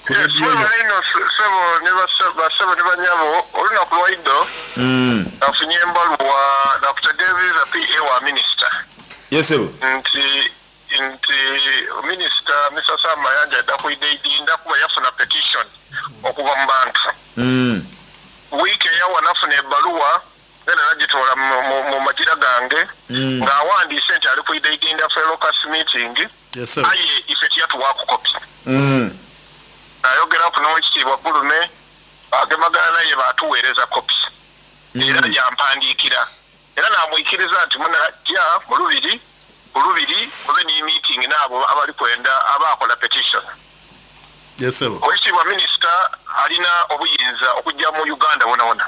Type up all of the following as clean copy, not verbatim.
Ku rediyo yo. Mwebale inho ssebo ni bassebo ni banyabo, olunaku lwaidho nafunye embaluwa nakutegeziiza PA wa minisita Ye sebo. nti nti minisita Mister Sam Mayanja aidha kwidha Idinda kuba yafuna petition okuva mu bantu. Wiiki eyawa nafuna ebaluwa Zena nagitoola mu magira gange nga awandiise nti ali kwidha Idinda for a locus meeting aye ife tiyatuwaaku kopi. Nayogeraku n'Owekitiibwa Gulume baagemagana naye baatuweereza kopi era yampandiikira era naamwikiriza nti munaja mu Lubiri ku Lubiri mube ni meeting n'abo abali kwenda abaakola petition. Owekitiibwa Minisita alina obuyinza okugya mu Uganda wonawona.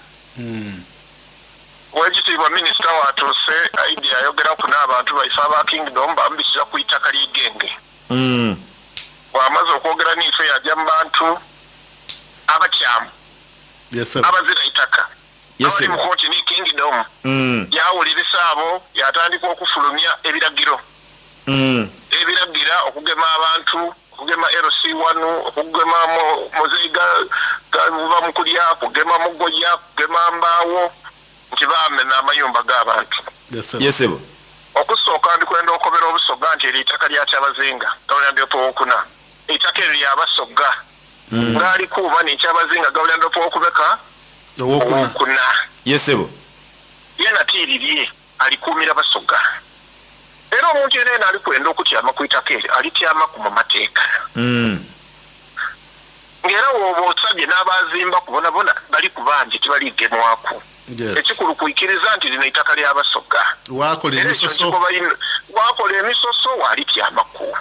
Owekitiibwa Minisita watuuse aidye ayogeraku n'abantu baife aba Kingdom bamubitira ku itaka ly'eigenge. Bwamaze okwogera n'ife yaja mu bantu abakyamu abazira itaka abali mu kooti ni Kingdom yawulirisa abo yatandika okufulumya ebiragiro ebiragira okugema abantu Okugema LC wanu, okugema muzei ga Mukulya, kugema Mugoya, kugema Mbaawo nti baamena amayumba g'abantu. Ye sebo. Okusooka ndi kwenda okobera Obusoga nti eryo eitaka lya Kyabazinga Gabulyandope Owokuna. Eitaka eryo lya Basoga. Nga ali kuuba ni Kyabazinga Gabulyandope Owokubeka? Owokuna. Ye sebo. Yeena ti lirye. Alikuumira Basoga. Era omuntu yenayena ali kwenda okutyama ku itaka eryo alityamaku mu mateeka. Nga era bw'oba osabye n'abaazimbaku bonabona bali kubanja tibaligemwaku. Ekikulu kwikiriza nti lino itaka lya Basoga. Era ekyo nkikoba inho. Waakola emisoso waalityamaku.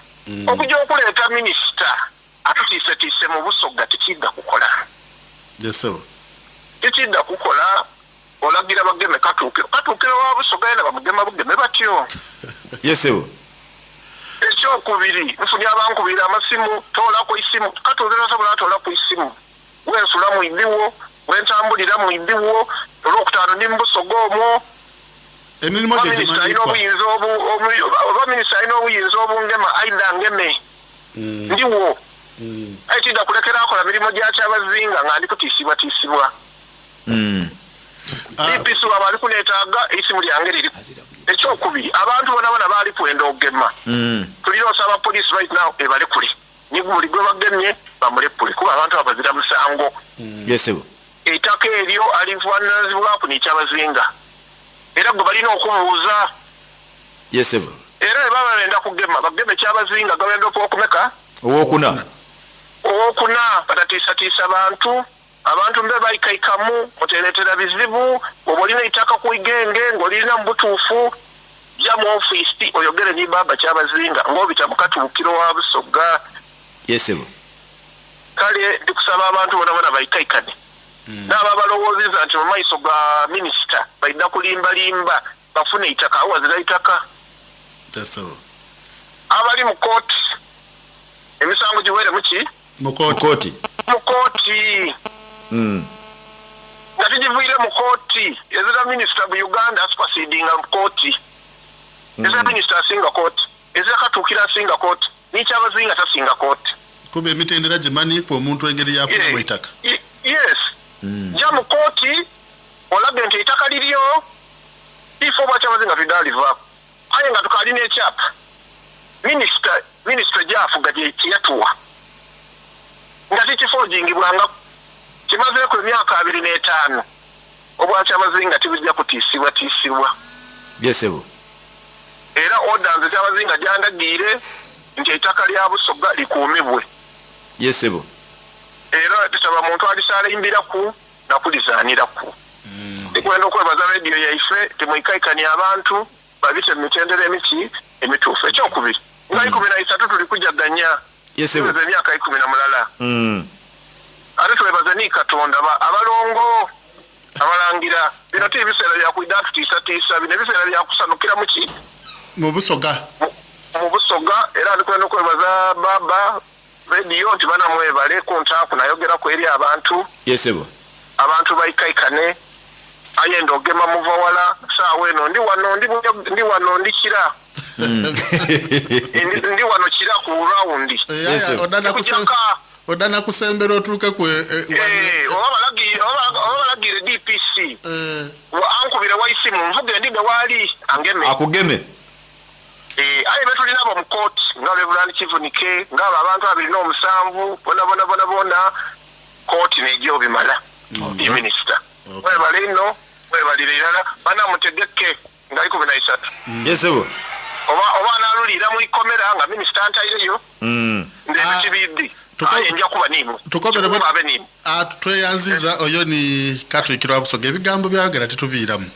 Okuja okuleeta minisita atutiisetiise mu Busoga tikiidha kukola. Tikiidha kukola. Olagira bageme Katuukiro. Katuukiro wa Busoga yena bamugema bugeme batyo? Ye sebo. Ekyokubiri, nfunye abankubira amasimu, toolaku eisimu. Katuukiro tasobola toolaku isimu. Wensula mwidhiwo, wentambulira mwidhiwo, Olwokutaano ndi mu Busoga omwo. Emirimo Oba gye minisita alina gimanhikwa. obuyinza obu, oba minisita alina obuyinza obungema, aidha angeme. Ndiwo. Aye tidha kulekera akola mirimo gya Kyabazinga nga ndi kutiisibwatiisibwa. DPC bwaba ali kunetaaga, eisimu lyange liriku. Ekyokubiri, abantu bonabona baali kwenda ogema. Tulina osaba police right now ebalekule. Ni buli gwebagemye bamulekule kuba abantu abo bazira musango. Yes sebo. Eitaka eryo alivuananzibwaku ni Kyabazinga era gwe balina okubuuza. Yes sebo. Era bwebaba benda kugema, bageme Kyabazinga gabenda okumeka? Owokuna. Owokuna, batatiisatiisa bantu. Abantu mbe baikaikamu, muteereetera bizibu. Bw'oba olina eitaka ku igenge ng'olirina mu butuufu, ja mu ofiisi oyogere ni Baaba Kyabazinga ng'obita mu Katuukiro wa Busoga. Ye ssebo. Kale ndi kusaba abantu boonaboona baikaikane. N'abo abalowooziza nti mu maiso ga minisita baidha kulimbalimba bafune eitaka, agho ghazira itaka. Ye ssebo. Abali mu kooti, emisango giweere mu ki? Mu Mu kooti. Mu kooti. Nga tigiviire mu kooti. Ezira minisita mu Uganda asupasidinga kooti. Ezira minisita asinga kooti. Ezira katuukiro asinga kooti. Ni kyabazinga tasinga kooti. Kuba emitendera gimanhiku omuntu engeri y'afunamu eitaka. Yes. Ja mu kooti olage nti eitaka liryo. Ife obwakyabazinga twidha livaaku. Aye nga tukaali n'ekyapa minisita minisitule gy'afuga kye yatuwa nga tikifoojingibwangaku, kimazeeku emyaka 25, Obwakyabazinga tibuja kutiisibwatiisibwa. Ye ssebo. Era oda nze Kyabazinga gy'andagiire nti eitaka lya Busoga likuumibwe. Ye ssebo. Era tisaba muntu alisaalimbiraku na kulizaaniraku. Ndi kwenda okwebaza leediyo yaife nti mwikaikania abantu babite mu mitendera emiki emituufu. Ekyokubiri, nga 13 tuli kujaganya tuweza emyaka 11. Ate twebaze ni Katonda ba abalongo, abalangira. Bino ti biseera bya kwidha tutiisatiisa, bino ebiseera bya kusanhukira mu ki? Mu Busoga. Mu Busoga. Era ndi kwenda okwebaza Baaba Radio nti bana mwebale kuntaaku nayogeraku eri abantu. Ye sebo. Abantu baikaikane aye ndogema muva wala saawa eno ndi wano ndi ndi wano ndi kira ndi, ndi wano kira ku round. Yes, Ndikujaka. Oda na kusembera otuuke ku eh, eh, Eh, oba balagire oba balagire DPC ankubire waisimu nvuge ndide waali angeme. Akugeme. Aye betulinabo mu kooti nga Reverand Kivunike ng'abo abantu 27 bona bona bona bona kooti nejja obimala. Minisita webale ino, webalire irala bana mutegeke nga 13. Yes sebo. Oba oba analuliira mu ikomera nga minisita antaireyo ndebe kibiddi. Aye nja kuba nimwe. Tukobere abe nimwe. Tweyanziza oyo ni Katwikirwa Busoga ebigambo byayogera titubiiramu.